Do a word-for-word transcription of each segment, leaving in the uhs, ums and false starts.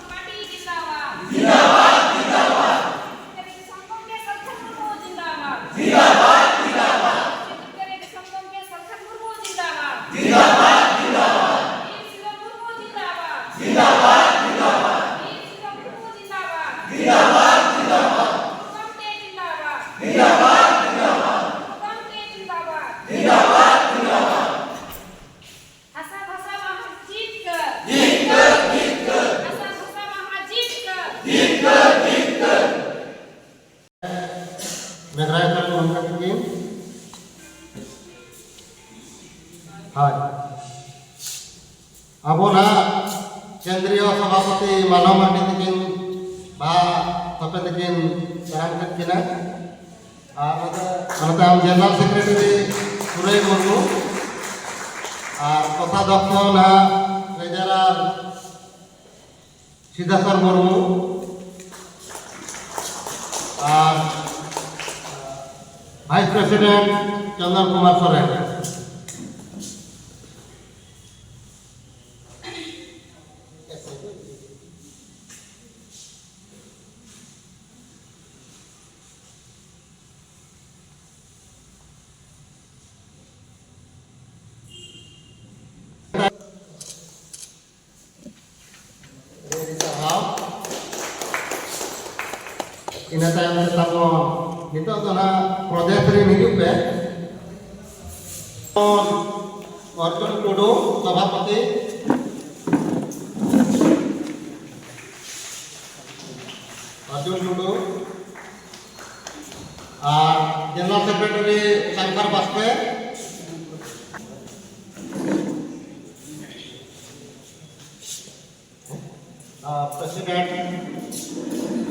Party ᱡᱤᱱᱫᱟᱵᱟᱫ᱾ ᱡᱤᱱᱫᱟᱵᱟᱫ, ᱡᱤᱱᱫᱟᱵᱟᱫ᱾ Sidhu Kanhu ᱫᱤᱥᱚᱢ ᱜᱚᱢᱠᱮ ᱥᱟᱞᱠᱷᱟᱱ ᱢᱩᱨᱢᱩ ᱡᱤᱱᱫᱟᱵᱟᱫ᱾ ᱡᱤᱱᱫᱟᱵᱟᱫ, ᱡᱤᱱᱫᱟᱵᱟᱫ᱾ ᱥᱤᱫᱩ ᱠᱟᱹᱱᱦᱩ ᱫᱤᱥᱚᱢ ᱜᱚᱢᱠᱮ ᱥᱟᱞᱠᱷᱟᱱ ᱢᱩᱨᱢᱩ ᱡᱤᱱᱫᱟᱵᱟᱫ᱾ ᱡᱤᱱᱫᱟᱵᱟᱫ, ᱡᱤᱱᱫᱟᱵᱟᱫ᱾ ᱵᱤᱨ ᱥᱤᱫᱷᱩ ᱢᱩᱨᱢᱩ ᱡᱤᱱᱫᱟᱵᱟᱫ᱾ ᱡᱤᱱᱫᱟᱵᱟᱫ, ᱡᱤᱱᱫᱟᱵᱟᱫ᱾ ᱵᱤᱨ ᱥᱤᱫᱷᱩ ᱢᱩᱨᱢᱩ ᱡᱤᱱᱫᱟᱵᱟᱫ᱾ ᱡᱤᱱᱫᱟᱵᱟᱫ, ᱡᱤᱱᱫᱟᱵᱟᱫ᱾ ᱜᱩᱨᱩ ᱜᱚᱢᱠᱮ ᱡᱤᱱᱫᱟᱵᱟᱫ᱾ ᱡᱤᱱᱫᱟᱵᱟᱫ, ᱡᱤᱱᱫᱟᱵᱟᱫ᱾ ᱜᱩᱨᱩ ᱜᱚᱢᱠᱮ ᱡᱤᱱᱫᱟᱵᱟᱫ᱾ ᱡᱤᱱᱫᱟᱵᱟᱫ, ᱡᱤᱱᱫᱟᱵᱟᱫ᱾ ᱦᱟᱥᱟ ᱵᱷᱟᱥᱟ ᱢᱟᱦᱟ ᱡᱤᱛᱠᱟᱹᱨ᱾ ᱡᱤᱛᱠᱟᱹᱨ, ᱡᱤᱛᱠᱟᱹᱨ᱾ ᱦᱟᱥᱟ ᱵᱷᱟᱥᱟ ᱢᱟᱦᱟ ᱡᱤᱛᱠᱟᱹᱨ᱾ ᱡᱤᱛᱠᱟᱹᱨ, ᱡᱤᱛᱠᱟᱹᱨ᱾ ᱢᱮᱜᱷᱨᱟᱭ ᱠᱷᱚᱱ ᱜᱚᱢᱠᱮ ᱛᱟᱹᱠᱤᱱ᱾ ᱦᱳᱭ᱾ ᱟᱵᱚ ᱱᱟᱦᱟᱜ ᱠᱮᱱᱫᱨᱤᱭᱚ ᱥᱚᱵᱷᱟᱯᱚᱛᱤ ᱢᱟᱱᱚ ᱢᱟᱨᱰᱤ ᱛᱟᱹᱠᱤᱱ ᱵᱟᱦᱟ ᱛᱷᱟᱯᱮ ᱛᱟᱹᱠᱤᱱ ᱫᱟᱨᱟᱢ ᱠᱮᱫ ᱠᱤᱱᱟ᱾ ᱟᱨ ᱚᱱᱟ ᱛᱟᱭᱚᱢ ᱡᱮᱱᱟᱨᱮᱞ ᱥᱮᱠᱨᱮᱴᱟᱨᱤ ᱥᱩᱨᱟᱹᱭ ᱢᱩᱨᱢᱩ᱾ ᱟᱨ ᱠᱳᱥᱟᱫᱷᱚᱠᱥᱚ ᱱᱟᱦᱟᱜ ᱴᱨᱮᱡᱟᱨᱟᱨ ᱥᱤᱫᱷᱟᱥᱚᱨ ᱢᱩᱨᱢᱩ᱾ ᱟᱨ ᱵᱷᱟᱭᱤᱥ ᱯᱨᱮᱥᱤᱰᱮᱱᱴ ᱪᱚᱱᱫᱚᱱ ᱠᱩᱢᱟᱨ ᱥᱚᱨᱮᱱ᱾ ᱟᱹᱰᱤ ᱥᱟᱨᱦᱟᱣ᱾ ᱤᱱᱟᱹ ᱛᱟᱭᱚᱢ ᱛᱮ ᱛᱟᱵᱚᱱ ᱱᱤᱛᱚᱜ ᱫᱚ ᱱᱟᱦᱟᱜ ᱯᱨᱚᱫᱮᱥ ᱨᱤᱱ ᱦᱤᱡᱩᱜ ᱯᱮ᱾ ᱚᱨᱡᱩᱱ ᱴᱩᱰᱩ, ᱥᱚᱵᱷᱟᱯᱚᱛᱤ᱾ ᱚᱨᱡᱩᱱ ᱴᱩᱰᱩ᱾ ᱟᱨ ᱡᱮᱱᱟᱨᱮᱞ ᱥᱮᱠᱨᱮᱴᱟᱨᱤ ᱥᱟᱝᱠᱷᱟᱨ ᱵᱟᱥᱠᱮ᱾ ᱟᱨ ᱯᱨᱮᱥᱤᱰᱮᱱᱴ,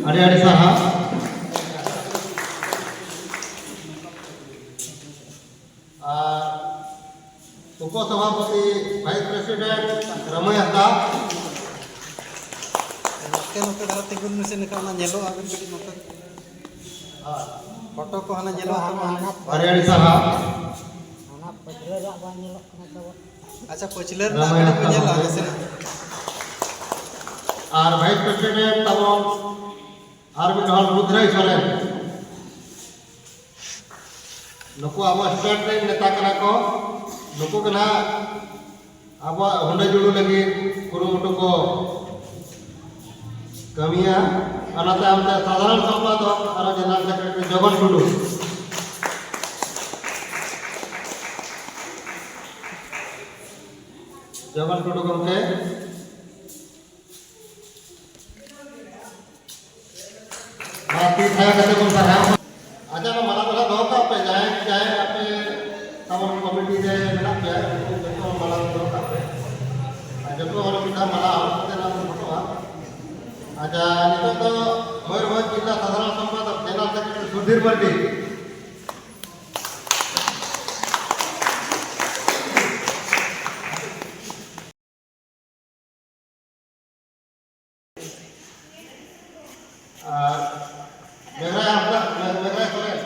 ᱟᱹᱰᱤ ᱟᱹᱰᱤ ᱥᱟᱨᱦᱟᱣ᱾ ᱟᱨ ᱩᱯᱚᱥᱚᱵᱷᱟᱯᱚᱛᱤ, ᱵᱷᱟᱭᱤᱥ ᱯᱨᱮᱥᱤᱰᱮᱱᱴ ᱨᱟᱢᱟᱹᱭ ᱦᱟᱸᱥᱫᱟ᱾ ᱱᱚᱛᱮ, ᱱᱚᱛᱮ ᱫᱷᱟᱨᱟ ᱛᱤᱸᱜᱩᱱ ᱢᱮᱥᱮ, ᱮᱸᱰᱮᱠᱷᱟᱱ ᱚᱱᱟ ᱧᱮᱞᱚᱜᱼᱟ, ᱟᱵᱮᱱ ᱠᱟᱹᱴᱤᱡ ᱱᱚᱛᱮ᱾ ᱦᱳᱭ᱾ ᱯᱷᱳᱴᱳ ᱠᱚ ᱦᱟᱱᱟ ᱧᱮᱞᱚᱜᱼᱟ, ᱛᱚᱵᱮ ᱦᱟᱱᱟ᱾ ᱟᱹᱰᱤ ᱟᱹᱰᱤ ᱥᱟᱨᱦᱟᱣ᱾ ᱚᱱᱟ ᱯᱟᱹᱪᱷᱞᱟᱹ ᱨᱮᱭᱟᱜ ᱵᱟᱝ ᱧᱮᱞᱚᱜ ᱠᱟᱱᱟ ᱛᱟᱵᱚ᱾ ᱟᱪᱪᱷᱟ, ᱯᱟᱹᱪᱷᱞᱟᱹ ᱨᱮᱱᱟᱜ ᱨᱟᱢᱟᱹᱭ ᱠᱟᱹᱴᱤᱡ ᱵᱚᱱ ᱦᱟᱸᱥᱫᱟ ᱧᱮᱞᱟ, ᱢᱚᱦᱳᱫᱚᱭ᱾ ᱱᱟᱥᱮᱱᱟᱜ᱾ ᱟᱨ ᱵᱷᱟᱭᱤᱥ ᱯᱨᱮᱥᱤᱰᱮᱱᱴ ᱛᱟᱵᱚᱱ ᱟᱨ ᱢᱤᱫ ᱦᱚᱲ ᱨᱩᱫᱷᱨᱟᱹᱭ ᱥᱚᱨᱮᱱ᱾ ᱱᱩᱠᱩ ᱟᱵᱚ ᱥᱴᱮᱴ ᱨᱮᱱ ᱱᱮᱛᱟ ᱠᱟᱱᱟ ᱠᱚ᱾ ᱱᱩᱠᱩ ᱜᱮ ᱱᱟᱦᱟᱜ ᱟᱵᱚᱣᱟᱜ ᱦᱩᱰᱟᱹ ᱡᱩᱲᱩ ᱞᱟᱹᱜᱤᱫ ᱠᱩᱨᱩᱢᱩᱴᱩ ᱠᱚ ᱠᱟᱹᱢᱤᱭᱟ᱾ ᱚᱱᱟ ᱛᱟᱭᱚᱢ ᱛᱮ ᱥᱟᱫᱷᱟᱨᱚᱱ ᱥᱚᱢᱯᱟᱫᱚᱠ ᱟᱨ ᱡᱮᱱᱟᱨᱮᱞ ᱥᱮᱠᱨᱮᱴᱟᱨᱤ ᱡᱚᱜᱚᱱ ᱴᱩᱰᱩ᱾ ᱡᱚᱜᱚᱱ ᱴᱩᱰᱩ ᱜᱚᱢᱠᱮ᱾ ᱢᱟ ᱛᱤ ᱛᱷᱟᱭᱚ ᱠᱟᱛᱮ ᱵᱚᱱ ᱥᱟᱨᱦᱟᱣ᱾ ᱟᱪᱪᱷᱟ, ᱱᱚᱣᱟ ᱢᱟᱞᱟ ᱫᱚ ᱱᱟᱦᱟᱜ ᱫᱚᱦᱚ ᱠᱟᱜ ᱯᱮ, ᱡᱟᱦᱟᱸᱭ, ᱡᱟᱦᱟᱸᱭ ᱟᱯᱮ ᱛᱟᱵᱚᱱ ᱠᱚᱢᱤᱴᱤ ᱨᱮ ᱢᱮᱱᱟᱜ ᱯᱮᱭᱟ, ᱩᱱᱠᱩ ᱡᱚᱛᱚ ᱢᱟᱞᱟ ᱫᱚᱦᱚ ᱠᱟᱜ ᱯᱮ᱾ ᱟᱨ ᱡᱚᱛᱚ ᱦᱚᱲ ᱢᱤᱫ ᱫᱷᱟᱣ ᱢᱟᱞᱟ ᱦᱚᱨᱚᱜ ᱠᱟᱛᱮ ᱞᱟᱝ ᱯᱷᱳᱴᱳᱜᱼᱟ᱾ ᱟᱪᱪᱷᱟ, ᱱᱤᱛᱚᱜ ᱫᱚ ᱢᱚᱭᱩᱨᱵᱷᱚᱸᱡᱽ ᱡᱤᱞᱟ ᱥᱟᱫᱷᱟᱨᱚᱱ ᱥᱚᱢᱯᱟᱫᱚᱠ ᱡᱮᱱᱟᱨᱮᱞ ᱥᱮᱠᱨᱮᱴᱟᱨᱤ ᱥᱩᱫᱷᱤᱨ ᱢᱟᱨᱰᱤ᱾ ᱟᱨ ᱢᱮᱜᱷᱨᱟᱭ ᱦᱟᱸᱥᱫᱟ, ᱢᱮᱜᱷᱨᱟᱭ ᱥᱚᱨᱮᱱ᱾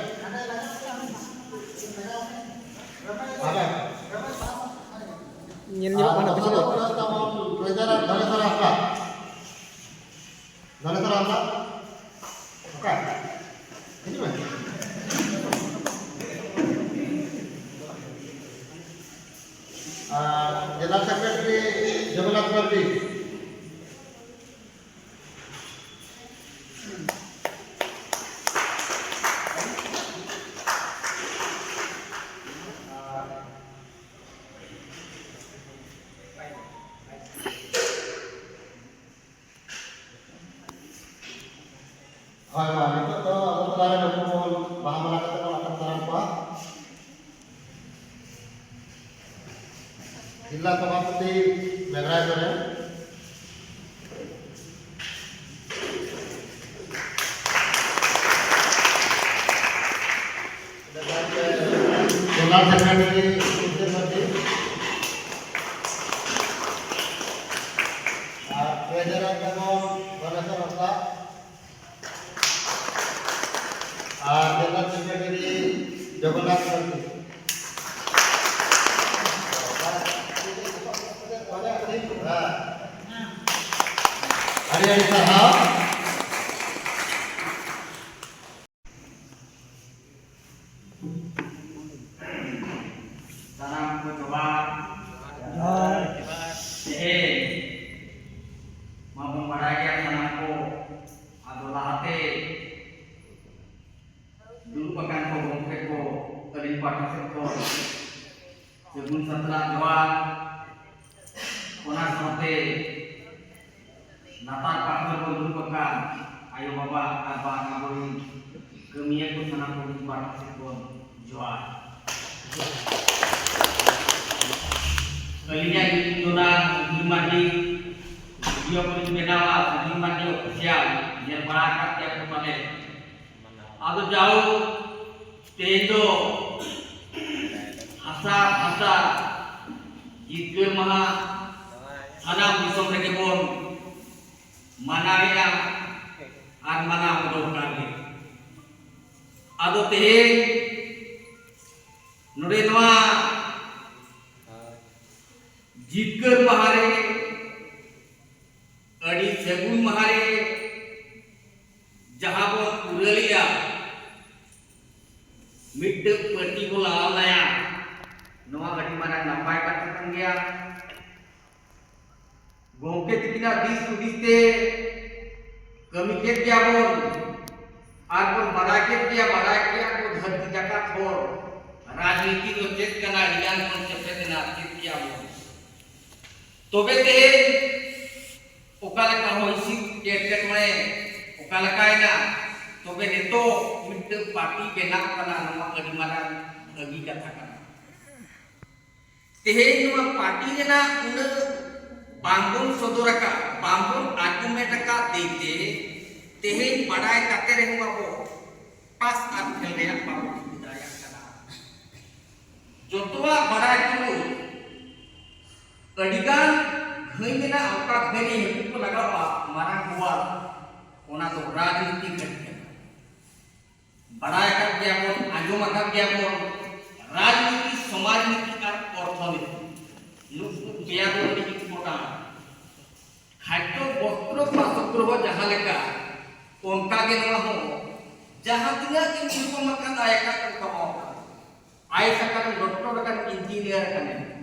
ᱧᱮᱞ ᱧᱟᱢᱚᱜ ᱠᱟᱱᱟ ᱯᱤᱪᱷᱚᱱ ᱨᱮ᱾ ᱟᱨ ᱛᱟᱵᱚᱱ ᱴᱨᱮᱡᱟᱨᱟᱨ ᱫᱷᱚᱱᱮᱥᱚᱨ ᱦᱟᱸᱥᱫᱟ᱾ ᱫᱷᱚᱱᱮᱥᱚᱨ ᱦᱟᱸᱥᱫᱟ᱾ ᱚᱠᱟ? ᱦᱤᱡᱩᱜ ᱢᱮ᱾ ᱟᱨ ᱡᱮᱱᱟᱨᱮᱞ ᱥᱮᱠᱨᱮᱴᱟᱨᱤ ᱡᱚᱜᱚᱱᱱᱟᱛᱷ ᱢᱟᱨᱰᱤ᱾ ᱦᱳᱭ, ᱢᱟ ᱱᱤᱛᱚᱜ ᱫᱚ ᱟᱵᱚ ᱛᱟᱞᱟᱨᱮ ᱱᱩᱠᱩ ᱵᱚᱱ ᱵᱟᱦᱟ ᱢᱟᱞᱟ ᱠᱟᱛᱮ ᱵᱚᱱ ᱟᱛᱟᱝ ᱫᱟᱨᱟᱢ ᱠᱚᱣᱟ᱾ ᱡᱤᱞᱟ ᱥᱚᱵᱷᱟᱯᱚᱛᱤ ᱢᱮᱜᱷᱨᱟᱭ ᱥᱚᱨᱮᱱ᱾ ᱡᱮᱱᱟᱨᱮᱞ ᱥᱮᱠᱨᱮᱴᱟᱨᱤ ᱥᱩᱠᱫᱮᱵ ᱢᱟᱹᱡᱷᱤ ᱟᱨ ᱴᱨᱮᱡᱟᱨᱟᱨ ᱛᱟᱵᱚᱱ ᱜᱚᱱᱮᱥᱚᱨ ᱦᱟᱸᱥᱫᱟ᱾ ᱟᱨ ᱡᱮᱱᱟᱨᱮᱞ ᱥᱮᱠᱨᱮᱴᱟᱨᱤ ᱡᱚᱜᱚᱱᱱᱟᱛᱷ ᱢᱟᱨᱰᱤ᱾ ᱟᱹᱰᱤ ᱟᱹᱰᱤ ᱥᱟᱨᱦᱟᱣ᱾ ᱥᱟᱱᱟᱢ ᱠᱚ ᱡᱚᱦᱟᱨ᱾ ᱡᱚᱦᱟᱨ᱾ ᱛᱮᱦᱮᱧ ᱢᱟᱵᱚᱱ ᱵᱟᱲᱟᱭ ᱜᱮᱭᱟ ᱥᱟᱱᱟᱢ ᱠᱚ, ᱟᱫᱚ ᱞᱟᱦᱟᱛᱮ ᱫᱩᱲᱩᱵ ᱟᱠᱟᱱ ᱠᱚ ᱜᱚᱢᱠᱮ ᱠᱚ, ᱟᱹᱞᱤᱧ ᱯᱟᱦᱴᱟ ᱥᱮᱫ ᱠᱷᱚᱱ ᱥᱟᱹᱜᱩᱱ ᱥᱟᱛᱞᱟ ᱡᱚᱦᱟᱨ᱾ ᱚᱱᱟ ᱥᱟᱶᱛᱮ ᱞᱟᱛᱟᱨ ᱯᱟᱦᱴᱟ ᱨᱮᱵᱚᱱ ᱫᱩᱲᱩᱵ ᱟᱠᱟᱱ ᱟᱭᱳ ᱵᱟᱵᱟ ᱟᱨ ᱵᱟᱝ ᱟᱵᱚᱨᱮᱱ ᱠᱟᱹᱢᱤᱭᱟᱹ ᱠᱚ ᱥᱟᱱᱟᱢ ᱠᱚ ᱟᱹᱞᱤᱧ ᱯᱟᱦᱴᱟ ᱥᱮᱫ ᱠᱷᱚᱱ ᱡᱚᱦᱟᱨ᱾ ᱟᱹᱞᱤᱧᱟᱜ ᱧᱩᱛᱩᱢ ᱫᱚ ᱱᱟᱜ ᱥᱩᱫᱷᱤᱨ ᱢᱟᱨᱰᱤ, ᱵᱷᱤᱰᱤᱭᱳ ᱠᱚᱞᱤᱧ ᱵᱮᱱᱟᱣᱟ ᱥᱩᱫᱷᱤᱨ ᱢᱟᱨᱰᱤ ᱚᱯᱷᱤᱥᱤᱭᱟᱞ, ᱧᱮᱞ ᱵᱟᱲᱟ ᱟᱠᱟᱫ ᱜᱮᱭᱟ ᱯᱮ ᱯᱟᱞᱮ᱾ ᱟᱫᱚ ᱡᱟᱣ ᱛᱮᱦᱮᱧ ᱫᱚ ᱦᱟᱥᱟ ᱵᱷᱟᱥᱟ ᱡᱤᱛᱠᱟᱹᱨ ᱢᱟᱦᱟ ᱥᱟᱱᱟᱢ ᱫᱤᱥᱚᱢ ᱨᱮᱜᱮ ᱵᱚᱱ ᱢᱟᱱᱟᱣᱮᱫᱼᱟ ᱟᱨ ᱢᱟᱱᱟᱣ ᱦᱚᱸ ᱫᱚᱨᱠᱟᱨ ᱜᱮ᱾ ᱟᱫᱚ ᱛᱮᱦᱮᱧ ᱱᱚᱰᱮ ᱱᱚᱣᱟ ᱡᱤᱛᱠᱟᱹᱨ ᱢᱟᱦᱟ ᱨᱮ, ᱟᱹᱰᱤ ᱥᱟᱹᱜᱩᱱ ᱢᱟᱦᱟ ᱨᱮ ᱡᱟᱦᱟᱸ ᱵᱚᱱ ᱯᱩᱨᱟᱹᱞᱮᱜᱼᱟ, ᱢᱤᱫᱴᱟᱹᱝ ᱯᱟᱹᱴᱤ ᱵᱚ ᱞᱟᱜᱟᱣ ᱞᱟᱭᱟ, ᱱᱚᱣᱟ ᱟᱹᱰᱤ ᱢᱟᱨᱟᱝ ᱱᱟᱯᱟᱭ ᱠᱟᱛᱷᱟ ᱠᱟᱱ ᱜᱮᱭᱟ᱾ ᱜᱚᱢᱠᱮ ᱛᱤᱠᱤᱱᱟᱜ ᱫᱤᱥ ᱦᱩᱫᱤᱥ ᱛᱮ ᱠᱟᱹᱢᱤ ᱠᱮᱫ ᱜᱮᱭᱟ ᱵᱚᱱ ᱟᱨ ᱵᱚᱱ ᱵᱟᱲᱟᱭ ᱠᱮᱫ ᱜᱮᱭᱟ, ᱵᱟᱲᱟᱭ ᱠᱮᱫ ᱜᱮᱭᱟ ᱠᱚ ᱫᱷᱟᱹᱨᱛᱤ ᱡᱟᱠᱟᱛ ᱦᱚᱲ, ᱨᱟᱡᱽᱱᱤᱛᱤ ᱫᱚ ᱪᱮᱫ ᱠᱟᱱᱟ, ᱜᱮᱭᱟᱱ ᱵᱚᱱ ᱪᱮᱯᱮᱫ ᱮᱱᱟ, ᱪᱮᱫ ᱜᱮᱭᱟ ᱵᱚᱱ᱾ ᱛᱚᱵᱮ ᱛᱮᱦᱮᱧ ᱚᱠᱟ ᱞᱮᱠᱟ ᱦᱚᱭ ᱦᱤᱸᱥᱤᱫ ᱮᱴᱠᱮᱴᱚᱬᱮ ᱚᱠᱟ ᱞᱮᱠᱟᱭᱮᱱᱟ, ᱛᱚᱵᱮ ᱱᱤᱛᱚᱜ ᱢᱤᱫᱴᱟᱹᱝ ᱯᱟᱨᱴᱤ ᱵᱮᱱᱟᱣ ᱠᱟᱱᱟ, ᱱᱚᱣᱟ ᱟᱹᱰᱤ ᱢᱟᱨᱟᱝ ᱵᱷᱟᱹᱜᱤ ᱠᱟᱛᱷᱟ ᱠᱟᱱᱟ᱾ ᱛᱮᱦᱮᱧ ᱱᱚᱣᱟ ᱯᱟᱨᱴᱤ ᱨᱮᱱᱟᱜ ᱩᱱᱟᱹᱜ ᱵᱟᱝᱵᱚᱱ ᱥᱚᱫᱚᱨ ᱟᱠᱟᱫ, ᱵᱟᱝᱵᱚᱱ ᱟᱨᱜᱩᱢᱮᱱᱴ ᱟᱠᱟᱫ ᱛᱮ ᱛᱮᱦᱮᱧ ᱵᱟᱰᱟᱭ ᱠᱟᱛᱮ ᱨᱮᱦᱚᱸ ᱟᱵᱚ ᱯᱟᱥ ᱟᱨ ᱯᱷᱮᱞ ᱨᱮᱭᱟᱜ ᱵᱟᱵᱚᱱ ᱴᱷᱤᱠᱟᱹ ᱫᱟᱲᱮᱭᱟᱜ ᱠᱟᱱᱟ᱾ ᱡᱚᱛᱚᱣᱟᱜ ᱵᱟᱰᱟᱭ ᱛᱩᱞᱩᱡ ᱟᱹᱰᱤᱜᱟᱱ ᱜᱷᱟᱹᱭ ᱢᱮᱱᱟᱜᱼᱟ, ᱚᱠᱟ ᱜᱷᱟᱹᱭ ᱨᱮ ᱦᱟᱹᱠᱩ ᱠᱚ ᱞᱟᱜᱟᱣᱟ ᱢᱟᱨᱟᱝ ᱵᱳᱣᱟᱲ, ᱚᱱᱟ ᱫᱚ ᱨᱟᱡᱽᱱᱤᱛᱤ ᱜᱷᱟᱹᱭ ᱠᱟᱱᱟ᱾ ᱵᱟᱲᱟᱭ ᱟᱠᱟᱫ ᱜᱮᱭᱟ ᱵᱚᱱ, ᱟᱸᱡᱚᱢ ᱟᱠᱟᱫ ᱜᱮᱭᱟ ᱵᱚᱱ, ᱨᱟᱡᱽᱱᱤᱛᱤ, ᱥᱚᱢᱟᱡᱽ ᱱᱤᱛᱤ ᱟᱨ ᱚᱨᱛᱷᱚᱱᱤᱛᱤ, ᱱᱩᱠᱩ ᱯᱮᱭᱟ ᱫᱚ ᱟᱹᱰᱤ ᱤᱢᱯᱚᱨᱴᱟᱱᱴ᱾ ᱠᱷᱟᱫᱽᱭᱚ ᱵᱚᱥᱛᱨᱚ ᱵᱟᱥᱚᱜᱨᱚᱦᱚ ᱡᱟᱦᱟᱸ ᱞᱮᱠᱟ, ᱚᱱᱠᱟ ᱜᱮ ᱱᱚᱣᱟ ᱦᱚᱸ᱾ ᱡᱟᱦᱟᱸ ᱛᱤᱱᱟᱹᱜ ᱜᱮ ᱧᱩᱛᱩᱢ ᱟᱠᱟᱱ, ᱟᱭ ᱟᱠᱟᱫ, ᱚᱱᱠᱟ ᱦᱚᱸ ᱟᱠᱟᱱ᱾ ᱟᱭ ᱮᱥ ᱟᱠᱟᱱ, ᱰᱚᱠᱴᱚᱨ ᱟᱠᱟᱱ, ᱤᱧᱡᱤᱱᱤᱭᱟᱨ ᱟᱠᱟᱱ,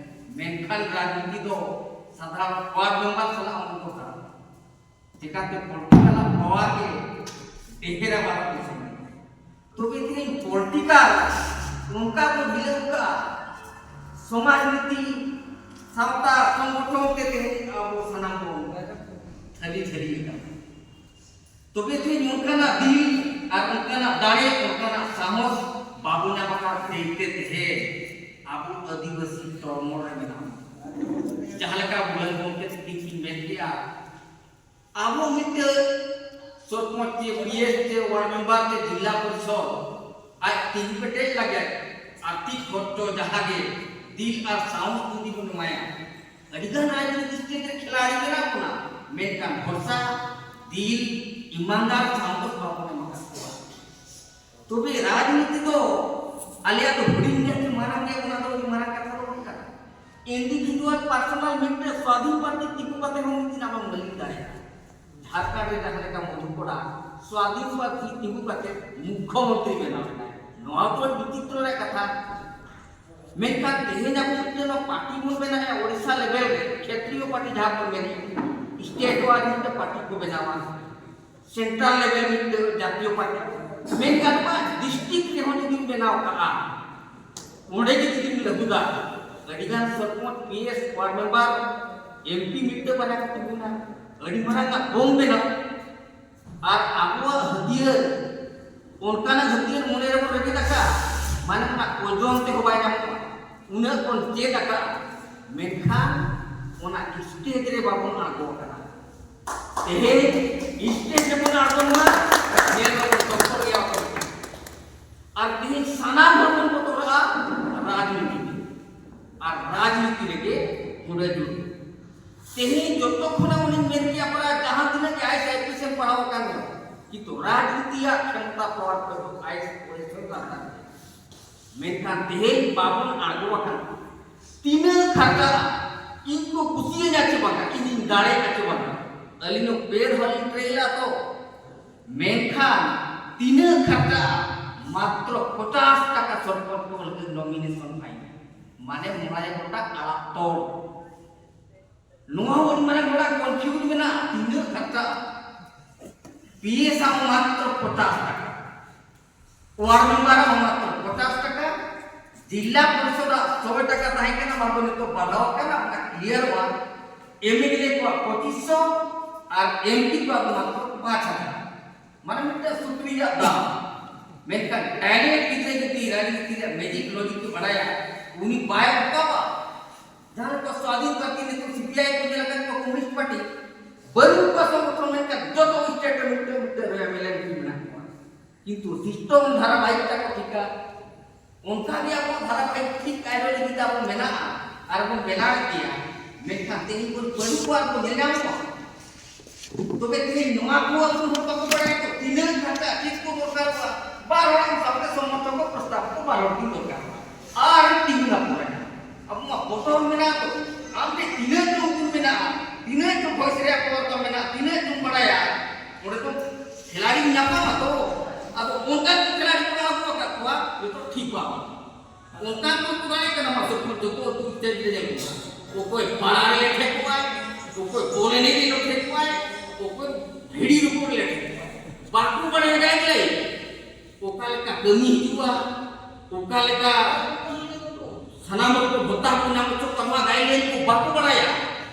ᱢᱮᱱᱠᱷᱟᱱ ᱨᱟᱡᱽᱱᱤᱛᱤ ᱫᱚ ᱥᱟᱫᱷᱟᱨᱚᱱ ᱣᱟᱨᱰ ᱢᱮᱢᱵᱟᱨ ᱥᱟᱞᱟᱜ ᱚᱱᱠᱟ ᱫᱚ ᱵᱟᱝ᱾ ᱪᱮᱠᱟᱛᱮ ᱯᱚᱞᱤᱴᱤᱠᱟᱞ ᱯᱟᱣᱟᱨ ᱜᱮ ᱰᱷᱮᱨᱟ ᱵᱷᱟᱨᱚᱛ ᱫᱤᱥᱚᱢ ᱨᱮ᱾ ᱛᱚᱵᱮ ᱛᱮᱦᱮᱧ ᱯᱚᱞᱤᱴᱤᱠᱟᱞ ᱚᱱᱠᱟ ᱠᱚ ᱵᱷᱤᱲᱟᱹᱣ ᱠᱟᱜᱼᱟ, ᱥᱚᱢᱟᱡᱽ ᱱᱤᱛᱤ, ᱥᱟᱶᱛᱟ ᱥᱚᱝᱜᱚᱴᱷᱚᱱ ᱛᱮ ᱛᱮᱦᱮᱧ ᱟᱵᱚ ᱥᱟᱱᱟᱢ ᱵᱚᱱ ᱛᱷᱟᱹᱞᱤ ᱛᱷᱟᱹᱞᱤ ᱟᱠᱟᱱᱟ᱾ ᱛᱚᱵᱮ ᱛᱮᱦᱮᱧ ᱚᱱᱠᱟᱱᱟᱜ ᱫᱤᱞ ᱟᱨ ᱚᱱᱠᱟᱱᱟᱜ ᱫᱟᱲᱮ, ᱚᱱᱠᱟᱱᱟᱜ ᱥᱟᱦᱚᱥ ᱵᱟᱵᱚ ᱧᱟᱢ ᱟᱠᱟᱫ ᱛᱮ ᱛᱮᱦᱮᱧ ᱟᱵᱚ ᱟᱹᱫᱤᱵᱟᱹᱥᱤ ᱛᱚᱲᱢᱚᱲ ᱨᱮ ᱢᱮᱱᱟᱜ ᱵᱚᱱᱟ᱾ ᱡᱟᱦᱟᱸ ᱞᱮᱠᱟ ᱢᱩᱞᱟᱹᱱ ᱜᱚᱢᱠᱮ ᱛᱟᱹᱠᱤᱱ ᱠᱤᱱ ᱢᱮᱱ ᱠᱮᱜᱼᱟ, ᱟᱵᱚ ᱢᱤᱫᱴᱟᱹᱝ ᱥᱚᱨᱯᱚᱧᱪ ᱪᱮ ᱯᱤ ᱮᱥ ᱪᱮ ᱣᱟᱨᱰ ᱢᱮᱢᱵᱟᱨ ᱪᱮ ᱡᱤᱞᱟ ᱯᱚᱨᱤᱥᱚᱫ ᱟᱡ ᱛᱤᱸᱜᱩ ᱠᱮᱴᱮᱡ ᱞᱟᱹᱜᱤᱫ ᱟᱨᱛᱷᱤᱠ ᱠᱷᱚᱨᱪᱚ ᱡᱟᱦᱟᱸ ᱜᱮ ᱫᱤᱞ ᱟᱨ ᱥᱟᱦᱚᱥ ᱡᱩᱫᱤ ᱵᱚᱱ ᱮᱢᱟᱭᱟ, ᱟᱹᱰᱤ ᱜᱟᱱ ᱨᱟᱡᱽᱱᱤᱛᱤ ᱥᱴᱮᱡ ᱨᱮ ᱠᱷᱤᱞᱟᱲᱤ ᱢᱮᱱᱟᱜ ᱵᱚᱱᱟ, ᱢᱮᱱᱠᱷᱟᱱ ᱵᱷᱚᱨᱥᱟ, ᱫᱤᱞ, ᱤᱢᱟᱱᱫᱟᱨ ᱥᱟᱦᱚᱥ ᱵᱟᱵᱚᱱ ᱮᱢ ᱟᱠᱟᱫ ᱠᱚᱣᱟ᱾ ᱛᱚᱵᱮ ᱨᱟᱡᱽᱱᱤᱛᱤ ᱫᱚ ᱟᱞᱮᱭᱟᱜ ᱫᱚ ᱦᱩᱰᱤᱧ ᱜᱮᱭᱟ ᱥᱮ ᱢᱟᱨᱟᱝ ᱜᱮᱭᱟ, ᱚᱱᱟ ᱫᱚ ᱟᱹᱰᱤ ᱢᱟᱨᱟᱝ ᱠᱟᱛᱷᱟ ᱫᱚ ᱵᱟᱝ ᱠᱟᱱᱟ᱾ ᱤᱱᱰᱤᱵᱷᱤᱡᱩᱣᱟᱞ ᱯᱟᱨᱥᱚᱱᱟᱞ ᱢᱤᱫᱴᱮᱱ ᱥᱣᱟᱫᱷᱤᱱ ᱯᱨᱟᱨᱛᱷᱤ ᱛᱤᱸᱜᱩ ᱠᱟᱛᱮ ᱦᱚᱸ ᱢᱤᱫ ᱫᱤᱱ ᱟᱢᱮᱢ ᱞᱟᱹᱞᱤᱥ ᱫᱟᱲᱮᱭᱟᱜᱼᱟ᱾ ᱡᱷᱟᱲᱠᱷᱚᱸᱰ ᱨᱮ ᱡᱟᱦᱟᱸ ᱞᱮᱠᱟ ᱢᱚᱫᱷᱩ ᱠᱚᱲᱟ ᱥᱣᱟᱫᱷᱤᱱ ᱯᱨᱟᱨᱛᱷᱤ ᱛᱤᱸᱜᱩ ᱠᱟᱛᱮ ᱢᱩᱠᱷᱭᱚᱢᱚᱱᱛᱨᱤ ᱵᱮᱱᱟᱣ ᱮᱱᱟᱭ, ᱱᱚᱣᱟ ᱫᱚ ᱵᱤᱪᱤᱛᱨᱚ ᱨᱮᱭᱟᱜ ᱠᱟᱛᱷᱟ᱾ ᱢᱮᱱᱠᱷᱟᱱ ᱛᱮᱦᱮᱧ ᱟᱵᱚ ᱢᱤᱫᱴᱮᱱ ᱯᱟᱨᱴᱤ ᱵᱚᱱ ᱵᱮᱱᱟᱣᱮᱫᱼᱟ, ᱳᱰᱤᱥᱟ ᱞᱮᱵᱮᱞ ᱨᱮ ᱠᱷᱮᱛᱨᱤᱭᱚ ᱯᱟᱨᱴᱤ ᱡᱟᱦᱟᱸ ᱵᱚᱱ ᱢᱮᱱᱮᱫ, ᱥᱴᱮᱴ ᱣᱟᱨ ᱢᱤᱫᱴᱮᱱ ᱯᱟᱨᱴᱤ ᱠᱚ ᱵᱮᱱᱟᱣᱟ, ᱥᱮᱱᱴᱨᱟᱞ ᱞᱮᱵᱮᱞ ᱢᱤᱫᱴᱮᱱ ᱡᱟᱛᱤᱭᱚ ᱯᱟᱨᱴᱤ, ᱢᱮᱱ ᱜᱟᱱᱚᱜᱼᱟ ᱰᱤᱥᱴᱨᱤᱠᱴ ᱨᱮᱦᱚᱸ ᱡᱩᱫᱤᱢ ᱵᱮᱱᱟᱣ ᱠᱟᱜᱼᱟ, ᱚᱸᱰᱮ ᱜᱮ ᱡᱩᱫᱤᱢ ᱞᱟᱹᱜᱩᱫᱟ, ᱟᱹᱰᱤᱜᱟᱱ sarpanch, P S, ward member, M P ᱢᱤᱫᱴᱮᱱ ᱵᱟᱨᱭᱟ ᱠᱚ ᱛᱤᱸᱜᱩᱱᱟ, ᱟᱹᱰᱤ ᱢᱟᱨᱟᱝ ᱟᱜ ᱵᱚᱢ ᱵᱮᱱᱟᱣ᱾ ᱟᱨ ᱟᱵᱚᱣᱟᱜ ᱦᱟᱹᱛᱭᱟᱹᱨ, ᱚᱱᱠᱟᱱᱟᱜ ᱦᱟᱹᱛᱭᱟᱹᱨ ᱢᱚᱱᱮ ᱨᱮᱵᱚᱱ ᱨᱮᱵᱮᱫ ᱟᱠᱟᱫ, ᱢᱟᱱᱮ ᱚᱱᱟ ᱳᱡᱚᱱ ᱛᱮᱦᱚᱸ ᱵᱟᱭ ᱧᱟᱢᱚᱜᱼᱟ, ᱩᱱᱟᱹᱜ ᱵᱚᱱ ᱪᱮᱫ ᱟᱠᱟᱫ, ᱢᱮᱱᱠᱷᱟᱱ ᱚᱱᱟ ᱥᱴᱮᱡ ᱨᱮ ᱵᱟᱵᱚᱱ ᱟᱬᱜᱚ ᱟᱠᱟᱱᱟ᱾ ᱛᱮᱦᱮᱧ ᱥᱴᱮᱡ ᱨᱮᱵᱚᱱ ᱟᱬᱜᱚᱱ ᱢᱟ, ᱧᱮᱞ ᱢᱟᱵᱚᱱ ᱥᱚᱠᱛᱚ ᱜᱮᱭᱟ ᱵᱚᱱ᱾ ᱟᱨ ᱛᱮᱦᱮᱧ ᱥᱟᱱᱟᱢ ᱦᱚᱲ ᱵᱚᱱ ᱵᱚᱛᱚᱨᱚᱜᱼᱟ ᱨᱟᱡᱽᱱᱤᱛᱤ ᱛᱮ, ᱟᱨ ᱨᱟᱡᱽᱱᱤᱛᱤ ᱨᱮᱜᱮ ᱦᱩᱰᱟᱹ ᱡᱩᱲ᱾ ᱛᱮᱦᱮᱧ ᱡᱚᱛᱚ ᱠᱷᱚᱱᱟᱜ ᱩᱱᱤᱧ ᱢᱮᱱ ᱠᱮᱭᱟ ᱯᱟᱨᱟ ᱡᱟᱦᱟᱸ ᱛᱤᱱᱟᱹᱜ ᱜᱮ I S I P S ᱮᱢ ᱯᱟᱲᱦᱟᱣ ᱟᱠᱟᱱ ᱨᱮᱦᱚᱸ, ᱠᱤᱱᱛᱩ ᱨᱟᱡᱽᱱᱤᱛᱤᱭᱟᱜ ᱠᱷᱮᱢᱚᱛᱟ ᱯᱟᱣᱟᱨ ᱛᱮᱫᱚ I S I P S ᱦᱚᱸ ᱞᱟᱛᱟᱨ ᱜᱮᱭᱟ᱾ ᱢᱮᱱᱠᱷᱟᱱ ᱛᱮᱦᱮᱧ ᱵᱟᱵᱚᱱ ᱟᱬᱜᱚ ᱟᱠᱟᱱᱟ᱾ ᱛᱤᱱᱟᱹᱜ ᱠᱷᱟᱨᱪᱟᱜᱼᱟ, ᱤᱧ ᱠᱚ ᱠᱩᱥᱤᱭᱟᱹᱧᱟ ᱪᱮ ᱵᱟᱝᱟ, ᱤᱧᱤᱧ ᱫᱟᱲᱮᱭᱟᱜᱼᱟ ᱪᱮ ᱵᱟᱝᱟ, ᱟᱹᱞᱤᱧ ᱦᱚᱸ ᱯᱮ ᱫᱷᱟᱣ ᱞᱤᱧ ᱴᱨᱟᱭ ᱞᱮᱫᱟ ᱛᱚ᱾ ᱢᱮᱱᱠᱷᱟᱱ ᱛᱤᱱᱟᱹᱜ ᱠᱷᱟᱨᱪᱟᱜᱼᱟ? ᱢᱟᱛᱨᱚ ᱯᱚᱪᱟᱥ ᱴᱟᱠᱟ ᱥᱚᱨᱯᱚᱧᱪ ᱠᱚ ᱞᱟᱹᱜᱤᱫ ᱱᱚᱢᱤᱱᱮᱥᱚᱱ ᱯᱷᱟᱭᱤᱱ, ᱢᱟᱱᱮ ᱢᱚᱬᱮ ᱜᱚᱴᱟᱝ ᱟᱲᱟᱜ ᱛᱚᱞ᱾ ᱱᱚᱣᱟ ᱦᱚᱸ ᱟᱹᱰᱤ ᱢᱟᱨᱟᱝ ᱦᱚᱲᱟᱜ ᱠᱚᱱᱯᱷᱤᱭᱩᱡᱽ ᱢᱮᱱᱟᱜᱼᱟ, ᱛᱤᱱᱟᱹᱜ ᱠᱷᱟᱨᱪᱟᱜᱼᱟ? ᱯᱤ ᱮᱥ ᱟᱜ ᱢᱟᱛᱨᱚ ᱯᱚᱪᱟᱥ ᱴᱟᱠᱟ, ᱣᱟᱨᱰ ᱢᱮᱢᱵᱟᱨ ᱟᱜ ᱦᱚᱸ ᱢᱟᱛᱨᱚ ᱯᱚᱪᱟᱥ ᱴᱟᱠᱟ, ᱡᱤᱞᱟ ᱯᱚᱨᱤᱥᱚᱫ ᱟᱜ ᱥᱚᱭ ᱴᱟᱠᱟ ᱛᱟᱦᱮᱸ ᱠᱟᱱᱟ, ᱚᱱᱟ ᱫᱚ ᱱᱤᱛᱚᱜ ᱵᱟᱲᱦᱟᱣ ᱠᱟᱱᱟ, ᱚᱱᱟ ᱠᱞᱤᱭᱟᱨᱚᱜᱼᱟ᱾ ᱮᱢ ᱮᱞ ᱮ ᱠᱚᱣᱟᱜ ᱯᱚᱸᱪᱤᱥ ᱥᱚ ᱟᱨ ᱮᱢ ᱯᱤ ᱠᱚᱣᱟᱜ ᱫᱚ ᱢᱟᱛᱨᱚ ᱯᱟᱸᱪ ᱦᱟᱡᱟᱨ᱾ ᱢᱟᱱᱮ ᱢᱤᱫᱴᱟᱝ ᱥᱩᱠᱨᱤᱭᱟᱜ ᱫᱟᱢ᱾ ᱢᱮᱱᱠᱷᱟᱱ ᱴᱮᱞᱮᱱᱴ ᱜᱤᱫᱽᱨᱟᱹ ᱡᱩᱫᱤ ᱨᱟᱡᱽᱱᱤᱛᱤ ᱨᱮᱭᱟᱜ ᱢᱮᱡᱤᱠ ᱞᱚᱡᱤᱠ ᱠᱚ ᱵᱟᱲᱟᱭᱟ, ᱩᱱᱤ ᱵᱟᱭ ᱚᱱᱠᱟᱣᱟ᱾ ᱡᱟᱦᱟᱸ ᱞᱮᱠᱟ ᱵᱟᱹᱱᱩᱜ ᱠᱚᱣᱟ ᱥᱚᱝᱜᱚᱴᱷᱚᱱ, ᱢᱮᱱᱠᱷᱟᱱ ᱡᱚᱛᱚ ᱥᱴᱮᱴ ᱨᱮ ᱢᱤᱫᱴᱟᱝ ᱢᱤᱫᱴᱟᱝ ᱨᱮ ᱮᱢ ᱮᱞ ᱮ ᱢᱮᱱᱟᱜ ᱠᱚᱣᱟ᱾ ᱠᱤᱱᱛᱩ ᱥᱤᱥᱴᱚᱢ ᱫᱷᱟᱨᱟᱵᱟᱦᱤᱠ ᱛᱟᱠᱚ ᱴᱷᱤᱠᱟ᱾ ᱚᱱᱠᱟ ᱜᱮ ᱟᱵᱚ ᱫᱷᱟᱨᱟᱵᱟᱦᱤᱠ ᱴᱷᱤᱠ ᱟᱭᱰᱤᱭᱳᱞᱚᱡᱤ ᱛᱟᱵᱚᱱ ᱢᱮᱱᱟᱜᱼᱟ ᱟᱨ ᱵᱚᱱ ᱵᱮᱱᱟᱣᱮᱫ ᱜᱮᱭᱟ, ᱢᱮᱱᱠᱷᱟᱱ ᱛᱮᱦᱮᱧ ᱵᱚᱱ ᱵᱟᱹᱱᱩᱜ ᱠᱚᱣᱟ ᱟᱨ ᱵᱚᱱ ᱧᱮᱞ ᱧᱟᱢ ᱠᱚᱣᱟ᱾ ᱛᱚᱵᱮ ᱛᱮᱦᱮᱧ ᱱᱚᱣᱟ ᱠᱚ ᱟᱵᱚ ᱦᱚᱲ ᱵᱟᱠᱚ ᱵᱟᱲᱟᱭᱟ ᱛᱚ, ᱛᱤᱱᱟᱹᱜ ᱜᱷᱟᱱᱴᱟ ᱪᱮᱫ ᱠᱚ ᱫᱚᱨᱠᱟᱨᱚᱜᱼᱟ, ᱵᱟᱨ ᱦᱚᱲ ᱟᱢ ᱥᱟᱶᱛᱮ ᱥᱚᱢᱚᱨᱛᱷᱚᱠ ᱥᱚᱝᱥᱛᱷᱟᱯᱚᱠ ᱵᱟᱨ ᱦᱚᱲ ᱠᱤᱱ ᱫᱚᱨᱠᱟᱨᱚᱜᱼᱟ᱾ ᱟᱨ ᱛᱤᱸᱜᱩ ᱱᱟᱯᱚᱭ ᱟᱵᱚ ᱢᱟ ᱵᱚᱛᱚᱨ ᱢᱮᱱᱟᱜᱼᱟ ᱛᱚ, ᱟᱢ ᱴᱷᱮᱱ ᱛᱤᱱᱟᱹᱜ ᱪᱚ ᱩᱫᱩᱨ ᱢᱮᱱᱟᱜᱼᱟ, ᱛᱤᱱᱟᱹᱜ ᱪᱚ ᱵᱷᱚᱭᱮᱥ ᱨᱮᱭᱟᱜ ᱯᱟᱣᱟᱨ ᱛᱟᱢ ᱢᱮᱱᱟᱜᱼᱟ, ᱛᱤᱱᱟᱹᱜ ᱪᱚᱢ ᱵᱟᱲᱟᱭᱟ, ᱚᱸᱰᱮ ᱫᱚ ᱠᱷᱮᱞᱟᱲᱤᱢ ᱧᱟᱯᱟᱢᱟ ᱛᱚ᱾ ᱟᱫᱚ ᱚᱱᱠᱟᱱ ᱠᱚ ᱠᱷᱮᱞᱟᱲᱤ ᱠᱚ ᱟᱹᱜᱩ ᱟᱠᱟᱫ ᱠᱚᱣᱟ, ᱡᱚᱛᱚ ᱴᱷᱤᱠ ᱵᱟᱝ᱾ ᱚᱱᱠᱟᱱ ᱠᱚ ᱠᱚ ᱫᱟᱲᱮᱭᱟᱜ ᱠᱟᱱᱟ, ᱢᱟᱥᱮ ᱡᱚᱛᱚ ᱟᱹᱛᱩ ᱥᱴᱮᱴ ᱨᱮ ᱧᱮᱞ ᱠᱚᱣᱟ᱾ ᱚᱠᱚᱭ ᱯᱟᱲᱟ ᱨᱮ ᱞᱮᱴᱷᱮ ᱠᱚᱣᱟᱭ, ᱚᱠᱚᱭ ᱵᱚᱞ ᱮᱱᱮᱡ ᱨᱮ ᱞᱮᱴᱷᱮ ᱠᱚᱣᱟᱭ, ᱚᱠᱚᱭ ᱵᱷᱤᱰᱤ ᱨᱩᱯᱩ ᱨᱮ ᱞᱮᱴᱷᱮ ᱠᱚᱣᱟᱭ᱾ ᱵᱟᱠᱚ ᱵᱟᱲᱟᱭᱟ ᱜᱟᱭᱤᱰᱞᱟᱭᱤᱱ᱾ ᱚᱠᱟ ᱞᱮᱠᱟ ᱠᱟᱹᱢᱤ ᱦᱤᱡᱩᱜᱼᱟ, ᱚᱠᱟ ᱞᱮᱠᱟ ᱥᱟᱱᱟᱢ ᱦᱚᱲ ᱠᱚ ᱵᱷᱚᱛᱟ ᱠᱚ ᱧᱟᱢ ᱦᱚᱪᱚ ᱠᱚᱣᱟ, ᱱᱚᱣᱟ ᱜᱟᱭᱤᱰᱞᱟᱭᱤᱱ ᱠᱚ ᱵᱟᱠᱚ ᱵᱟᱲᱟᱭᱟ᱾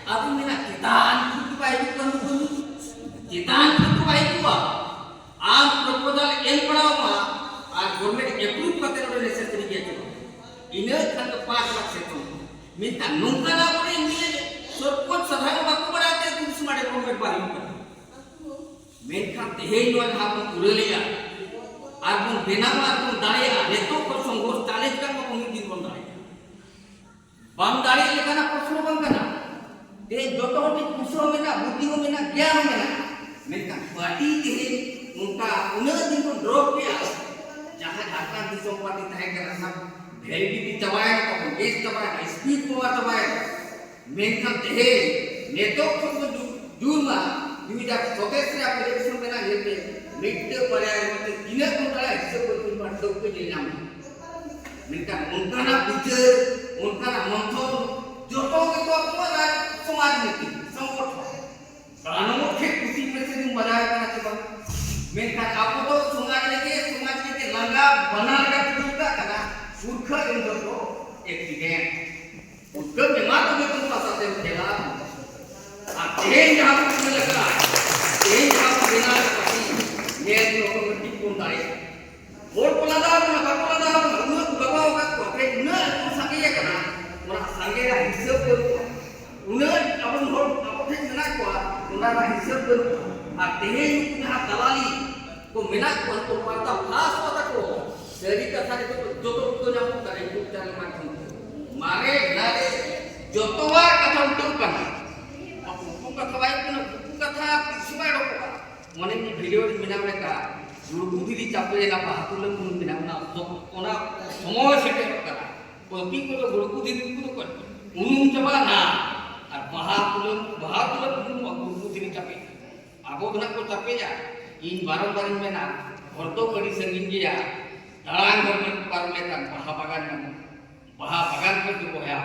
ᱟᱫᱚᱧ ᱢᱮᱱᱟ, ᱪᱮᱛᱟᱱ ᱠᱷᱚᱱ ᱫᱚ ᱵᱟᱭ ᱦᱤᱡᱩᱜ ᱠᱟᱱ ᱫᱚ, ᱪᱮᱛᱟᱱ ᱠᱷᱚᱱ ᱫᱚ ᱵᱟᱭ ᱦᱤᱡᱩᱜᱼᱟ᱾ ᱟᱢ ᱯᱨᱚᱯᱳᱡᱟᱞ ᱮᱢ ᱯᱟᱲᱟᱣ ᱟᱢᱟ ᱟᱨ ᱜᱚᱵᱷᱚᱨᱱᱢᱮᱱᱴ ᱮᱯᱨᱩᱵᱷ ᱠᱟᱛᱮ ᱱᱚᱰᱮ ᱱᱮᱥᱮᱥᱟᱨᱤ ᱜᱮᱭᱟ ᱪᱮ ᱵᱟᱝ? ᱤᱱᱟᱹ ᱠᱷᱟᱱ ᱫᱚ ᱯᱟᱸᱪ ᱞᱟᱠᱷ ᱥᱮᱴᱮᱨᱚᱜᱼᱟ᱾ ᱢᱮᱱᱠᱷᱟᱱ ᱱᱚᱝᱠᱟᱱᱟᱜ ᱠᱚᱨᱮ ᱱᱤᱭᱟᱹ ᱥᱚᱨᱯᱚᱧᱪ ᱥᱟᱫᱷᱟᱨᱚᱱ ᱵᱟᱠᱚ ᱵᱟᱲᱟᱭ ᱛᱮ ᱟᱹᱛᱩ ᱫᱤᱥᱚᱢ ᱟᱹᱰᱤ ᱰᱮᱵᱷᱞᱚᱯᱢᱮᱱᱴ ᱵᱟᱝ ᱦᱩᱭᱩᱜ ᱠᱟᱱᱟ᱾ ᱢᱮᱱᱠᱷᱟᱱ ᱛᱮᱦᱮᱧ ᱱᱚᱣᱟ ᱡᱟᱦᱟᱸ ᱵᱚᱱ ᱯᱩᱨᱟᱹ ᱞᱮᱜᱼᱟ ᱟᱨ ᱵᱚᱱ ᱵᱮᱱᱟᱣᱟ ᱟᱨ ᱵᱚᱱ ᱫᱟᱲᱮᱭᱟᱜᱼᱟ, ᱱᱤᱛᱚᱜ ᱠᱷᱚᱱ ᱥᱚᱝᱜᱷᱚᱨᱥ ᱪᱟᱞᱮᱧᱡᱽ ᱠᱟᱜ ᱢᱟᱵᱚᱱ, ᱢᱤᱫ ᱫᱤᱱ ᱵᱚᱱ ᱫᱟᱲᱮᱭᱟᱜᱼᱟ᱾ ᱵᱟᱝ ᱫᱟᱲᱮᱭᱟᱜ ᱞᱮᱠᱟᱱᱟᱜ ᱯᱨᱚᱥᱱᱚ ᱵᱟᱝ ᱠᱟᱱᱟ᱾ ᱛᱮᱦᱮᱧ ᱡᱚᱛᱚ ᱦᱚᱲ ᱴᱷᱮᱱ ᱯᱩᱭᱥᱟᱹ ᱦᱚᱸ ᱢᱮᱱᱟᱜᱼᱟ, ᱵᱩᱫᱽᱫᱷᱤ ᱦᱚᱸ ᱢᱮᱱᱟᱜᱼᱟ, ᱜᱮᱭᱟᱱ ᱦᱚᱸ ᱢᱮᱱᱟᱜᱼᱟ, ᱢᱮᱱᱠᱷᱟᱱ ᱯᱟᱨᱴᱤ ᱛᱮᱦᱮᱧ ᱱᱚᱝᱠᱟ ᱩᱱᱟᱹᱜ ᱫᱤᱱ ᱵᱚᱱ ᱰᱨᱚᱯ ᱠᱮᱜᱼᱟ, ᱡᱟᱦᱟᱸ ᱡᱷᱟᱲᱠᱷᱚᱸᱰ ᱫᱤᱥᱚᱢ ᱯᱟᱨᱴᱤ ᱛᱟᱦᱮᱸ ᱠᱟᱱᱟ, ᱚᱱᱟ ᱵᱷᱮᱞᱤᱰᱤᱴᱤ ᱪᱟᱵᱟᱭᱮᱱᱟ, ᱛᱟᱵᱚᱱ ᱵᱮᱥ ᱪᱟᱵᱟᱭᱮᱱᱟ, ᱥᱯᱤᱰ ᱯᱟᱣᱟᱨ ᱪᱟᱵᱟᱭᱮᱱᱟ᱾ ᱢᱮᱱᱠᱷᱟᱱ ᱛᱮᱦᱮᱧ ᱱᱤᱛᱚᱜ ᱠᱷᱚᱱ ᱵᱚᱱ ᱡᱩ-, ᱡᱩᱨ ᱢᱟ, ᱫᱩ ᱦᱟᱡᱟᱨ ᱥᱚᱛᱟᱭᱤᱥ ᱨᱮᱭᱟᱜ ᱤᱞᱮᱠᱥᱚᱱ ᱢᱮᱱᱟᱜ, ᱧᱮᱞ ᱯᱮ, ᱢᱤᱫᱴᱟᱹᱝ ᱵᱟᱨᱭᱟ ᱨᱮ ᱛᱤᱱᱟᱹᱜ ᱵᱚᱱ ᱫᱟᱲᱮᱭᱟᱜᱼᱟ, ᱦᱤᱥᱟᱹᱵ ᱵᱟᱹᱱᱩᱜ, ᱢᱟ ᱴᱷᱟᱹᱣᱠᱟᱹ ᱧᱮᱞ ᱧᱟᱢ᱾ ᱢᱮᱱᱠᱷᱟᱱ ᱚᱱᱠᱟᱱᱟᱜ ᱵᱤᱪᱟᱹᱨ, ᱚᱱᱠᱟᱱᱟᱜ ᱢᱚᱱᱛᱷᱚᱱ ᱡᱚᱛᱚ ᱜᱮᱠᱚ ᱟᱠᱚᱣᱟᱜ ᱨᱟᱡᱽ ᱥᱚᱢᱟᱡᱽ ᱱᱤᱛᱤ ᱥᱚᱝᱜᱚᱴᱷᱚᱱ᱾ ᱠᱟᱨᱚᱱ ᱴᱷᱤᱠ ᱠᱩᱥᱤ ᱢᱮᱥᱮ ᱡᱩᱢ ᱵᱟᱡᱟᱣ ᱠᱟᱱᱟ ᱪᱮ ᱵᱟᱝ? ᱢᱮᱱᱠᱷᱟᱱ ᱟᱵᱚ ᱫᱚ ᱥᱚᱢᱟᱡᱽ ᱨᱮᱜᱮ, ᱥᱚᱢᱟᱡᱽ ᱨᱮᱜᱮ ᱞᱟᱸᱜᱟ ᱵᱟᱱᱟᱨ ᱨᱮᱜᱮ ᱴᱩᱰᱩ ᱠᱟᱜ ᱠᱟᱱᱟ, ᱯᱩᱨᱠᱷᱟᱹ ᱮᱢ ᱫᱚ ᱮᱠᱥᱤᱰᱮᱱᱴ᱾ ᱯᱩᱨᱠᱷᱟᱹ ᱵᱮᱢᱟᱨ ᱠᱚᱜᱮ ᱵᱚᱱ ᱯᱟᱥᱟ ᱛᱮ ᱠᱷᱮᱞᱟ᱾ ᱟᱨ ᱛᱮᱦᱮᱧ ᱡᱟᱦᱟᱸ ᱵᱚᱱ ᱧᱮᱞ ᱟᱠᱟᱫᱟ, ᱛᱮᱦᱮᱧ ᱡᱟᱦᱟᱸ ᱵᱚᱱ ᱵᱮᱱᱟᱣ ᱟᱠᱟᱫᱟ, ᱧᱮᱞ ᱧᱚᱜ ᱠᱚ ᱢᱤᱫᱴᱤᱡ ᱵᱚᱱ ᱫᱟᱲᱮᱭᱟᱜᱼᱟ᱾ ᱦᱚᱲ ᱠᱚ ᱞᱟᱸᱫᱟ ᱟᱵᱚᱱᱟ, ᱵᱟᱠᱚ ᱞᱟᱸᱫᱟ ᱟᱵᱚᱱᱟ, ᱩᱱᱟᱹᱜ ᱠᱚ ᱜᱟᱵᱟᱣ ᱟᱠᱟᱫ ᱠᱚᱣᱟ, ᱛᱮᱦᱮᱧ ᱩᱱᱟᱹᱜ ᱠᱚ ᱥᱟᱸᱜᱮ ᱟᱠᱟᱱᱟ, ᱚᱱᱟ ᱥᱟᱸᱜᱮ ᱨᱮᱭᱟᱜ ᱦᱤᱥᱟᱹᱵ ᱵᱟᱹᱱᱩᱜᱼᱟ᱾ ᱩᱱᱟᱹᱜ ᱟᱵᱚ ᱦᱚᱲ ᱟᱵᱚ ᱴᱷᱮᱱ ᱢᱮᱱᱟᱜ ᱠᱚᱣᱟ, ᱚᱱᱟ ᱟᱨ ᱛᱮᱦᱮᱧ ᱩᱱᱠᱩ ᱡᱟᱦᱟᱸ ᱫᱟᱞᱟᱞᱤ ᱠᱚ ᱢᱮᱱᱟᱜ ᱠᱚᱣᱟ, ᱩᱱᱠᱩ ᱯᱟᱨᱫᱟ ᱯᱷᱟᱥ ᱠᱟᱛᱟ ᱠᱚ, ᱥᱟᱹᱨᱤ ᱠᱟᱛᱷᱟ ᱱᱤᱛᱚᱜ ᱫᱚ ᱡᱚᱛᱚ ᱠᱚ ᱧᱟᱢᱚᱜ ᱠᱟᱱᱟ YouTube ᱪᱮᱱᱮᱞ ᱢᱟᱫᱽᱫᱷᱚᱢ ᱛᱮ᱾ ᱢᱟᱨᱮ ᱫᱟᱨᱮ ᱡᱚᱛᱚᱣᱟᱜ ᱠᱟᱛᱷᱟ ᱩᱞᱴᱟᱹᱣ ᱠᱟᱱᱟ᱾ ᱩᱠᱩ ᱠᱟᱛᱷᱟ ᱵᱟᱭ ᱠᱟᱱᱟ, ᱩᱠᱩ ᱠᱟᱛᱷᱟ ᱛᱤᱥ ᱦᱚᱸ ᱵᱟᱭ ᱚᱰᱚᱠᱚᱜᱼᱟ᱾ ᱢᱚᱱᱮ ᱢᱤᱫ ᱵᱷᱤᱰᱤᱭᱳ ᱨᱤᱧ ᱵᱮᱱᱟᱣ ᱞᱮᱫᱟ, ᱜᱩᱲᱜᱩ ᱫᱷᱤᱨᱤ ᱪᱟᱯᱮᱭᱮᱱᱟ ᱵᱟᱦᱟ ᱛᱩᱞᱟᱹᱢ ᱵᱩᱱ ᱵᱮᱱᱟᱣ, ᱚᱱᱟ ᱥᱚ-, ᱚᱱᱟ ᱥᱚᱢᱚᱭ ᱥᱮᱴᱮᱨᱚᱜ ᱠᱟᱱᱟ᱾ ᱯᱟᱹᱯᱤ ᱠᱚᱫᱚ ᱜᱩᱲᱜᱩ ᱫᱷᱤᱨᱤ ᱩᱱᱠᱩ ᱫᱚᱠᱚ ᱩᱱᱩᱢ ᱪᱟᱵᱟᱜᱼᱟ ᱱᱟ, ᱟᱨ ᱵᱟᱦᱟ ᱛᱩᱞᱟᱹᱢ, ᱵᱟᱦᱟ ᱛᱩᱞᱟᱹᱢ ᱩᱱᱩᱢᱚᱜᱼᱟ ᱜᱩᱲᱜᱩ ᱫᱷᱤᱨᱤ ᱪᱟᱯᱮ᱾ ᱟᱵᱚ ᱫᱚ ᱱᱟᱜ ᱠᱚ ᱪᱟᱯᱮᱭᱟ᱾ ᱤᱧ ᱵᱟᱨᱚᱢ ᱵᱟᱨᱤᱧ ᱢᱮᱱᱟ, ᱦᱚᱨ ᱫᱚ ᱟᱹᱰᱤ ᱥᱟᱺᱜᱤᱧ ᱜᱮᱭᱟ, ᱫᱟᱬᱟᱱ ᱦᱚᱨ ᱵᱚᱱ ᱯᱟᱨᱚᱢ ᱞᱮᱠᱷᱟᱱ ᱵᱟᱦᱟ ᱵᱟᱜᱟᱱ ᱧᱟᱢᱚᱜᱼᱟ᱾ ᱵᱟᱦᱟ ᱵᱟᱜᱟᱱ ᱠᱷᱚᱱ ᱫᱚ ᱵᱚᱭᱦᱟ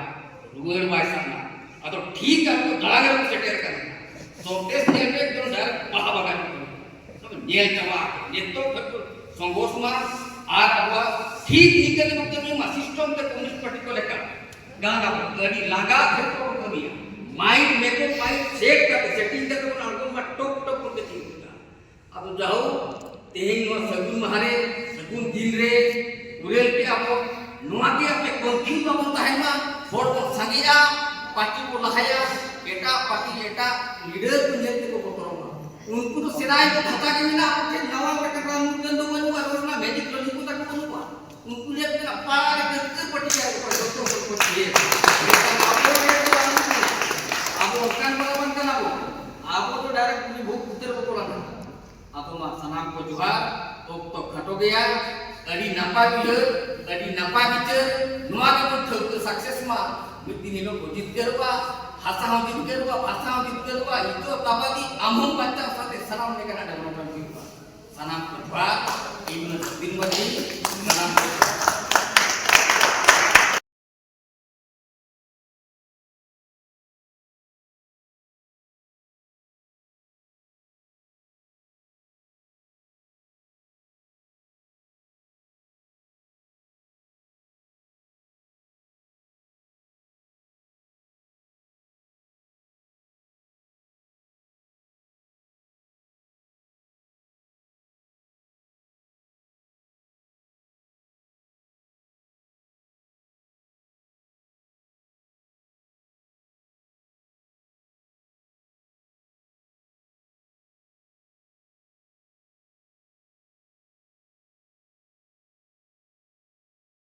ᱨᱩᱣᱟᱹᱲ ᱵᱟᱭ ᱥᱟᱱᱟ᱾ ᱟᱫᱚ ᱴᱷᱤᱠ ᱟᱵᱚ ᱫᱟᱬᱟᱱ ᱨᱮᱵᱚᱱ ᱥᱮᱴᱮᱨ ᱠᱟᱱᱟ᱾ ᱥᱚᱨᱫᱮᱥ ᱧᱮᱞ ᱢᱮ, ᱮᱠᱫᱚᱢ direct ᱵᱟᱦᱟ ᱵᱟᱜᱟᱱ ᱠᱟᱱᱟ᱾ ᱛᱚᱵᱮ ᱧᱮᱞ ᱪᱟᱵᱟ ᱟᱠᱚ᱾ ᱱᱤᱛᱚᱜ ᱠᱷᱚᱱ ᱠᱚ ᱥᱚᱝᱜᱷᱚᱨᱥ ᱢᱟ ᱟᱨ ᱟᱵᱚᱣᱟᱜ ᱴᱷᱤᱠ ᱱᱤᱝᱠᱟᱹ ᱜᱮᱵᱚᱱ ᱠᱟᱹᱢᱤ ᱢᱟ, system ᱛᱮ ᱠᱚᱢᱭᱩᱱᱤᱥᱴ ᱯᱟᱨᱴᱤ ᱠᱚ ᱞᱮᱠᱟ᱾ ᱜᱟᱱ ᱟᱵᱚ ᱟᱹᱰᱤ ᱞᱟᱸᱜᱟ ᱫᱷᱟᱹᱨᱤᱡ ᱵᱚᱱ ᱠᱟᱹᱢᱤᱭᱟ᱾ Mind ᱢᱮᱠᱚ mind set ᱠᱟᱛᱮ, setting ᱠᱟᱛᱮ ᱵᱚᱱ ᱟᱬᱜᱚᱱ ᱢᱟ, ᱴᱚᱠ ᱴᱚᱠ ᱵᱚᱱ ᱠᱟᱹᱢᱤ ᱠᱟᱜᱼᱟ᱾ ᱟᱫᱚ ᱡᱟᱦᱳᱠ, ᱛᱮᱦᱮᱧ ᱱᱚᱣᱟ ᱥᱟᱹᱜᱩᱱ ᱢᱟᱦᱟ ᱨᱮ, ᱥᱟᱹᱜᱩᱱ ᱫᱤᱱ ᱨᱮ ᱩᱨᱟᱹᱞ ᱠᱮᱜᱼᱟ ᱵᱚᱱ, ᱱᱚᱣᱟ ᱜᱮ ᱟᱯᱮ confuse ᱵᱟᱵᱚᱱ ᱛᱟᱦᱮᱱ ᱢᱟ, ᱦᱚᱲ ᱵᱚᱱ ᱥᱟᱸᱜᱮᱜᱼᱟ, ᱯᱟᱨᱴᱤ ᱵᱚᱱ ᱞᱟᱦᱟᱭᱟ, ᱮᱴᱟᱜ ᱯᱟᱨᱴᱤ, ᱮᱴᱟᱜ leader ᱠᱚ ᱧᱮᱞ ᱛᱮᱠᱚ ᱵᱚᱛᱚᱨᱚᱜ ᱢᱟ᱾ ᱩᱱᱠᱩ ᱫᱚ ᱥᱮᱫᱟᱭ ᱠᱚ ᱠᱷᱟᱛᱟ ᱜᱮ ᱢᱮᱱᱟᱜᱼᱟ, ᱟᱵᱚ ᱴᱷᱮᱱ ᱱᱟᱣᱟ ᱢᱤᱫᱴᱟᱝ ᱨᱟᱱ ᱢᱩᱨᱜᱟᱹᱱ ᱫᱚ ᱵᱟᱹᱱᱩᱜᱼᱟ, ᱨᱳᱜᱽ ᱨᱮᱱᱟᱜ magic ᱞᱚᱞᱤ ᱠᱚ ᱛᱟᱠᱚ ᱵᱟᱹᱱᱩᱜᱼᱟ᱾ ᱩᱱᱠᱩ ᱞᱮᱠᱟ ᱯᱟᱲᱟ ᱨᱮ ᱜᱟᱹᱛᱟᱹ ᱯᱟᱹᱴᱤᱭᱟ ᱠᱚ ᱡᱚᱛᱚ ᱦᱚᱲ ᱠᱚ ᱪᱤᱭᱟᱹ᱾ ᱢᱮᱱᱠᱷᱟᱱ ᱟᱵᱚ ᱨᱮᱱ ᱫᱚ ᱵᱟᱹᱱᱩᱜ ᱵᱚᱱᱟ᱾ ᱟᱵᱚ ᱚᱱᱠᱟᱱ ᱵᱚᱱᱟ ᱵᱟᱝ ᱠᱟᱱᱟ ᱵᱚᱱ᱾ ᱟᱵᱚ ᱫᱚ direct ᱩᱱᱤ ᱵᱷᱩᱛ ᱩᱛᱟᱹᱨ ᱵᱟᱠᱚ ᱞᱟᱜᱟ᱾ ᱟᱫᱚ ᱢᱟ ᱥᱟᱱᱟᱢ ᱠᱚ ᱡᱚᱦᱟᱨ, ᱚᱠᱛᱚ ᱠᱷᱟᱴᱚ ᱜᱮᱭᱟ, ᱟᱹᱰᱤ ᱱᱟᱯᱟᱭ ᱩᱭᱦᱟᱹᱨ, ᱟᱹᱰᱤ ᱱᱟᱯᱟᱭ ᱵᱤᱪᱟᱹᱨ, ᱱᱚᱣᱟ ᱜᱮᱵᱚᱱ ᱴᱷᱟᱹᱣᱠᱟᱹ success ᱢᱟ, ᱢᱤᱫ ᱫᱤᱱ ᱦᱤᱞᱳᱜ ᱵᱚ ᱡᱤᱛᱠᱟᱹᱨᱚᱜᱼᱟ, ᱦᱟᱥᱟ ᱦᱚᱸ ᱡᱤᱛᱠᱟᱹᱨᱚᱜᱼᱟ, ᱵᱷᱟᱥᱟ ᱦᱚᱸ ᱡᱤᱛᱠᱟᱹᱨᱚᱜᱼᱟ, ᱱᱤᱛᱚᱜ ᱟᱵᱟᱫᱤ ᱟᱢ ᱦᱚᱸ ᱵᱟᱧᱪᱟᱣ ᱥᱟᱶᱛᱮ ᱥᱟᱱᱟᱢ ᱞᱮᱠᱟᱱᱟᱜ development ᱦᱩᱭᱩᱜᱼᱟ᱾ ᱥᱟᱱᱟᱢ ᱠᱚ ᱡᱚᱦᱟᱨ, ᱤᱧ ᱢᱟᱹᱡᱷᱤ ᱥᱩᱫᱷᱤᱨ ᱢᱟᱹᱡᱷᱤ, ᱥᱟᱱᱟᱢ ᱠᱚ ᱡᱚᱦᱟᱨ᱾